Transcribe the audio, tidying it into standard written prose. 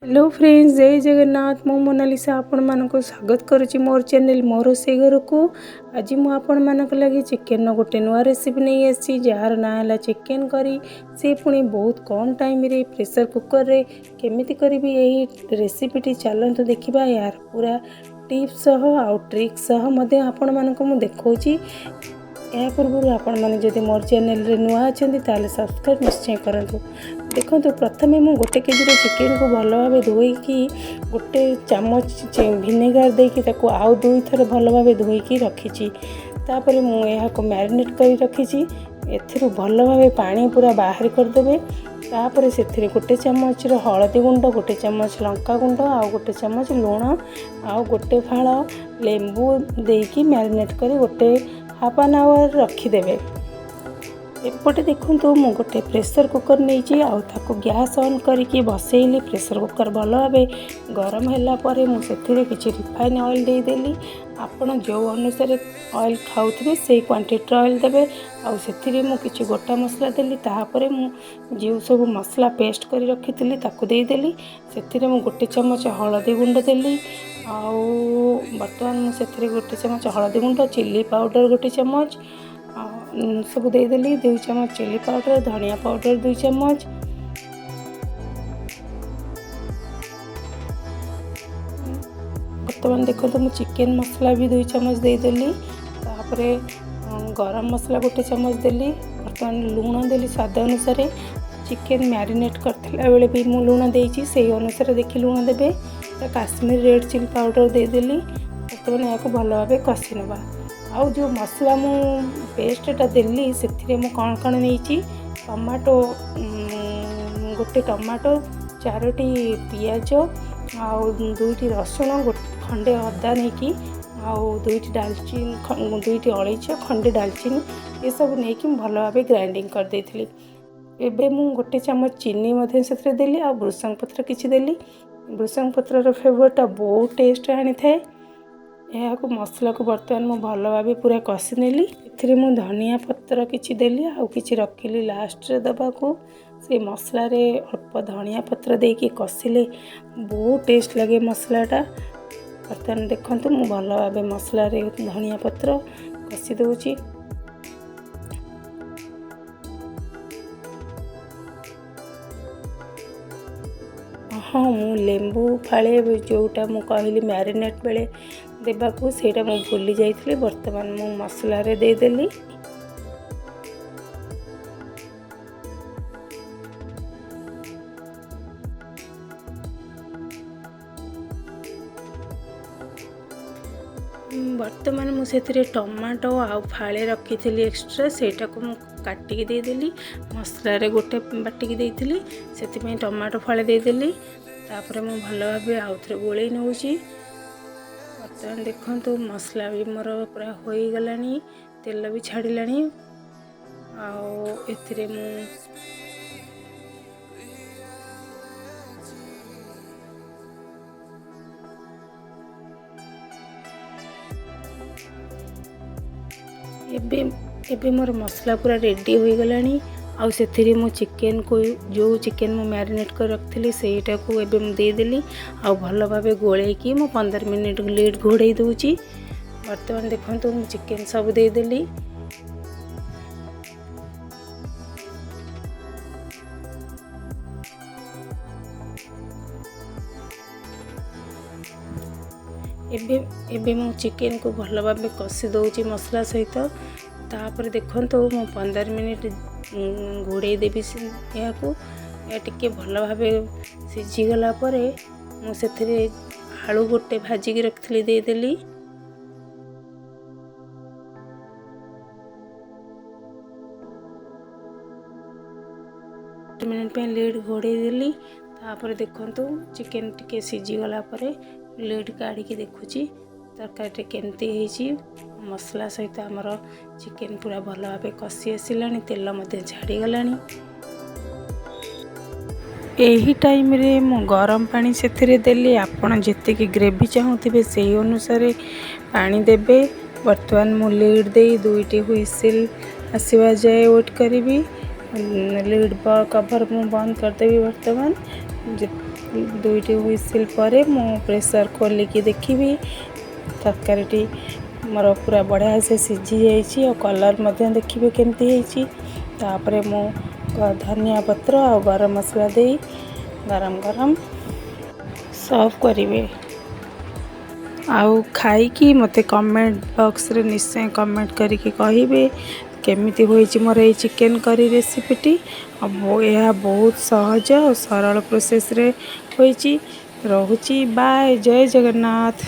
Hello friends, ଜୟ ଜଗନ୍ନାଥ। ମୁଁ ମୋନାଲିସା ଆପଣମାନଙ୍କୁ ସ୍ୱାଗତ କରୁଛି ମୋର ଚ୍ୟାନେଲ୍ ମୋ ରୋଷେଇ ଘରକୁ। ଆଜି ମୁଁ ଆପଣମାନଙ୍କ ଲାଗି ଚିକେନ୍ର ଗୋଟେ ନୂଆ ରେସିପି ନେଇ ଆସିଛି, ଯାହାର ନାଁ ହେଲା ଚିକେନ୍ କରି। ସେ ପୁଣି ବହୁତ କମ୍ ଟାଇମ୍ରେ ପ୍ରେସର୍ କୁକର୍ରେ କେମିତି କରିବି ଏହି ରେସିପିଟି, ଚାଲନ୍ତୁ ଦେଖିବା। ଏହାର ପୁରା ଟିପ୍ସ ସହ ଆଉ ଟ୍ରିକ୍ ସହ ମଧ୍ୟ ଆପଣମାନଙ୍କୁ ମୁଁ ଦେଖାଉଛି। ଏହା ପୂର୍ବରୁ ଆପଣମାନେ ଯଦି ମୋର ଚ୍ୟାନେଲରେ ନୂଆ ଅଛନ୍ତି, ତାହେଲେ ସବସ୍କ୍ରାଇବ୍ ନିଶ୍ଚୟ କରନ୍ତୁ। ଦେଖନ୍ତୁ, ପ୍ରଥମେ ମୁଁ ଗୋଟେ କେଜିର ଚିକେନକୁ ଭଲ ଭାବେ ଧୋଇକି ଗୋଟେ ଚାମଚ ଭିନେଗାର ଦେଇକି ତାକୁ ଆଉ ଦୁଇଥର ଭଲ ଭାବେ ଧୋଇକି ରଖିଛି। ତାପରେ ମୁଁ ଏହାକୁ ମ୍ୟାରିନେଟ୍ କରି ରଖିଛି। ଏଥିରୁ ଭଲ ଭାବେ ପାଣି ପୁରା ବାହାର କରିଦେବେ। ତାପରେ ସେଥିରେ ଗୋଟେ ଚାମଚର ହଳଦୀ ଗୁଣ୍ଡ, ଗୋଟେ ଚାମଚ ଲଙ୍କା ଗୁଣ୍ଡ ଆଉ ଗୋଟେ ଚାମଚ ଲୁଣ ଆଉ ଗୋଟେ ଫାଳ ଲେମ୍ବୁ ଦେଇକି ମ୍ୟାରିନେଟ୍ କରି ଗୋଟେ ହାଫ୍ ଆନ୍ ଆୱାର ରଖିଦେବେ। ଏପଟେ ଦେଖନ୍ତୁ, ମୁଁ ଗୋଟେ ପ୍ରେସର୍ କୁକର୍ ନେଇଛି ଆଉ ତାକୁ ଗ୍ୟାସ୍ ଅନ୍ କରିକି ବସେଇଲି। ପ୍ରେସର୍ କୁକର୍ ଭଲ ଭାବେ ଗରମ ହେଲା ପରେ ମୁଁ ସେଥିରେ କିଛି ରିଫାଇନ୍ ଅଏଲ୍ ଦେଇଦେଲି। ଆପଣ ଯେଉଁ ଅନୁସାରେ ଅଏଲ୍ ଖାଉଥିବେ, ସେଇ କ୍ୱାଣ୍ଟିଟିର ଅଏଲ୍ ଦେବେ। ଆଉ ସେଥିରେ ମୁଁ କିଛି ଗୋଟା ମସଲା ଦେଲି। ତାପରେ ମୁଁ ଯେଉଁ ସବୁ ମସଲା ପେଷ୍ଟ କରି ରଖିଥିଲି, ତାକୁ ଦେଇଦେଲି। ସେଥିରେ ମୁଁ ଗୋଟେ ଚାମଚ ହଳଦୀ ଗୁଣ୍ଡ ଦେଲି। ଆଉ ବର୍ତ୍ତମାନ ମୁଁ ସେଥିରେ ଗୋଟେ ଚାମଚ ହଳଦୀ ଗୁଣ୍ଡ, ଚିଲି ପାଉଡ଼ର ଗୋଟେ ଚାମଚ ସବୁ ଦେଇଦେଲି। 2 ଚାମଚ ଚିଲି ପାଉଡ଼ର, ଧନିଆ ପାଉଡ଼ର 2 ଚାମଚ। ବର୍ତ୍ତମାନ ଦେଖନ୍ତୁ, ମୁଁ ଚିକେନ୍ ମସଲା ବି 2 ଚାମଚ ଦେଇଦେଲି। ତାପରେ ଗରମ ମସଲା ଗୋଟେ ଚାମଚ ଦେଲି। ବର୍ତ୍ତମାନ ଲୁଣ ଦେଲି ସ୍ୱାଦ ଅନୁସାରେ। ଚିକେନ୍ ମ୍ୟାରିନେଟ୍ କରିଥିଲା ବେଳେ ବି ମୁଁ ଲୁଣ ଦେଇଛି, ସେଇ ଅନୁସାରେ ଦେଖି ଲୁଣ ଦେବେ। କାଶ୍ମୀର ରେଡ଼୍ ଚିଲି ପାଉଡ଼ର ଦେଇଦେଲି। ବର୍ତ୍ତମାନ ଏହାକୁ ଭଲ ଭାବେ କଷି ନେବା। ଆଉ ଯେଉଁ ମସଲା ମୁଁ ପେଷ୍ଟଟା ଦେଲି, ସେଥିରେ ମୁଁ କ'ଣ କ'ଣ ନେଇଛି? ଟମାଟୋ, ଗୋଟେ ଟମାଟୋ, 4ଟି ପିଆଜ ଆଉ 2ଟି ରସୁଣ, ଖଣ୍ଡେ ଅଦା ନେଇକି, ଆଉ 2ଟି ଡାଲଚିନି, 2ଟି ଅଳେଇଚ, ଖଣ୍ଡେ ଡାଲଚିନି, ଏସବୁ ନେଇକି ମୁଁ ଭଲ ଭାବେ ଗ୍ରାଇଣ୍ଡିଙ୍ଗ କରିଦେଇଥିଲି। ଏବେ ମୁଁ ଗୋଟେ ଚାମଚ ଚିନି ମଧ୍ୟ ସେଥିରେ ଦେଲି ଆଉ ଭୃସଙ୍ଗ ପତ୍ର କିଛି ଦେଲି। ଭୃସଙ୍ଗ ପତ୍ରର ଫ୍ଲେଭରଟା ବହୁତ ଟେଷ୍ଟ ଆଣିଥାଏ। ଏହାକୁ ମସଲାକୁ ବର୍ତ୍ତମାନ ମୁଁ ଭଲ ଭାବେ ପୁରା କଷି ନେଲି। ଏଥିରେ ମୁଁ ଧନିଆ ପତ୍ର କିଛି ଦେଲି ଆଉ କିଛି ରଖିଲି ଲାଷ୍ଟରେ ଦେବାକୁ। ସେ ମସଲାରେ ଅଳ୍ପ ଧନିଆ ପତ୍ର ଦେଇକି କଷିଲେ ବହୁତ ଟେଷ୍ଟ ଲାଗେ ମସଲାଟା। ବର୍ତ୍ତମାନ ଦେଖନ୍ତୁ, ମୁଁ ଭଲ ଭାବେ ମସଲାରେ ଧନିଆ ପତ୍ର କଷି ଦେଉଛି। ହଁ, ମୁଁ ଲେମ୍ବୁ ଫାଳେ ଯେଉଁଟା ମୁଁ କହିଲି ମ୍ୟାରିନେଟ୍ ବେଳେ ଦେବାକୁ, ସେଇଟା ମୁଁ ଭୁଲି ଯାଇଥିଲି। ବର୍ତ୍ତମାନ ମୁଁ ମସଲାରେ ଦେଇଦେଲି। ବର୍ତ୍ତମାନ ମୁଁ ସେଥିରେ ଟମାଟୋ ଆଉ ଫାଳେ ରଖିଥିଲି ଏକ୍ସଟ୍ରା, ସେଇଟାକୁ ମୁଁ କାଟିକି ଦେଇଦେଲି। ମସଲାରେ ଗୋଟେ ବାଟିକି ଦେଇଥିଲି, ସେଥିପାଇଁ ଟମାଟୋ ଫାଳେ ଦେଇଦେଲି। ତାପରେ ମୁଁ ଭଲ ଭାବେ ଆଉଥରେ ଗୋଳେଇ ନେଉଛି। ବର୍ତ୍ତମାନ ଦେଖନ୍ତୁ, ମସଲା ବି ମୋର ପୁରା ହୋଇଗଲାଣି, ତେଲ ବି ଛାଡ଼ିଲାଣି। ଆଉ ଏଥିରେ ମୁଁ ଏବେ ଏବେ ମୋର ମସଲା ପୁରା ରେଡ଼ି ହୋଇଗଲାଣି। ଆଉ ସେଥିରେ ମୁଁ ଚିକେନକୁ, ଯେଉଁ ଚିକେନ ମୁଁ ମ୍ୟାରିନେଟ୍ କରି ରଖିଥିଲି, ସେଇଟାକୁ ଏବେ ମୁଁ ଦେଇଦେଲି। ଆଉ ଭଲ ଭାବେ ଗୋଳେଇକି ମୁଁ 15 ମିନିଟ୍ ଲିଡ଼୍ ଘୋଡ଼େଇ ଦେଉଛି। ବର୍ତ୍ତମାନ ଦେଖନ୍ତୁ, ମୁଁ ଚିକେନ ସବୁ ଦେଇଦେଲି। ଏବେ ଏବେ ମୁଁ ଚିକେନକୁ ଭଲ ଭାବେ କଷି ଦେଉଛି ମସଲା ସହିତ। ତାପରେ ଦେଖନ୍ତୁ, ମୁଁ 15 ମିନିଟ୍ ଘୋଡ଼େଇ ଦେବି ଏହାକୁ। ଏହା ଟିକେ ଭଲ ଭାବେ ସିଝିଗଲା ପରେ ମୁଁ ସେଥିରେ ଆଳୁ ଗୋଟେ ଭାଜିକି ରଖିଥିଲି, ଦେଇଦେଲି। ମିନିଟ୍ ପାଇଁ ଲିଡ଼୍ ଘୋଡ଼େଇ ଦେଲି। ତାପରେ ଦେଖନ୍ତୁ, ଚିକେନ୍ ଟିକେ ସିଝିଗଲା ପରେ ଲିଡ଼୍ କାଢ଼ିକି ଦେଖୁଛି ତରକାରୀଟା କେମିତି ହେଇଛି। ମସଲା ସହିତ ଆମର ଚିକେନ୍ ପୁରା ଭଲ ଭାବେ କଷି ଆସିଲାଣି, ତେଲ ମଧ୍ୟ ଛାଡ଼ିଗଲାଣି। ଏହି ଟାଇମ୍ରେ ମୁଁ ଗରମ ପାଣି ସେଥିରେ ଦେଲି। ଆପଣ ଯେତିକି ଗ୍ରେଭି ଚାହୁଁଥିବେ, ସେଇ ଅନୁସାରେ ପାଣି ଦେବେ। ବର୍ତ୍ତମାନ ମୁଁ ଲିଡ଼୍ ଦେଇ 2ଟି ହୁଇସିଲ୍ ଆସିବା ଯାଏ ୱେଟ୍ କରିବି। ଲିଡ଼୍ କଭର୍ ମୁଁ ବନ୍ଦ କରିଦେବି ବର୍ତ୍ତମାନ। ଦୁଇଟି ହୁଇସିଲ୍ ପରେ ମୁଁ ପ୍ରେସର୍ ଖୋଲିକି ଦେଖିବି, ତରକାରୀଟି ମୋର ପୁରା ବଢ଼ିଆ ସେ ସିଝି ଯାଇଛି ଆଉ କଲର୍ ମଧ୍ୟ ଦେଖିବେ କେମିତି ହେଇଛି। ତାପରେ ମୁଁ ଧନିଆ ପତ୍ର ଆଉ ଗରମ ମସଲା ଦେଇ ଗରମ ଗରମ ସର୍ଭ କରିବେ ଆଉ ଖାଇକି ମୋତେ କମେଣ୍ଟ ବକ୍ସରେ ନିଶ୍ଚୟ କମେଣ୍ଟ କରିକି କହିବେ କେମିତି ହୋଇଛି ମୋର ଏଇ ଚିକେନ୍ କରି ରେସିପିଟି। ଆଉ ଏହା ବହୁତ ସହଜ ଆଉ ସରଳ ପ୍ରୋସେସ୍ରେ ହୋଇଛି। ରହୁଛି, ବାଏ, ଜୟ ଜଗନ୍ନାଥ।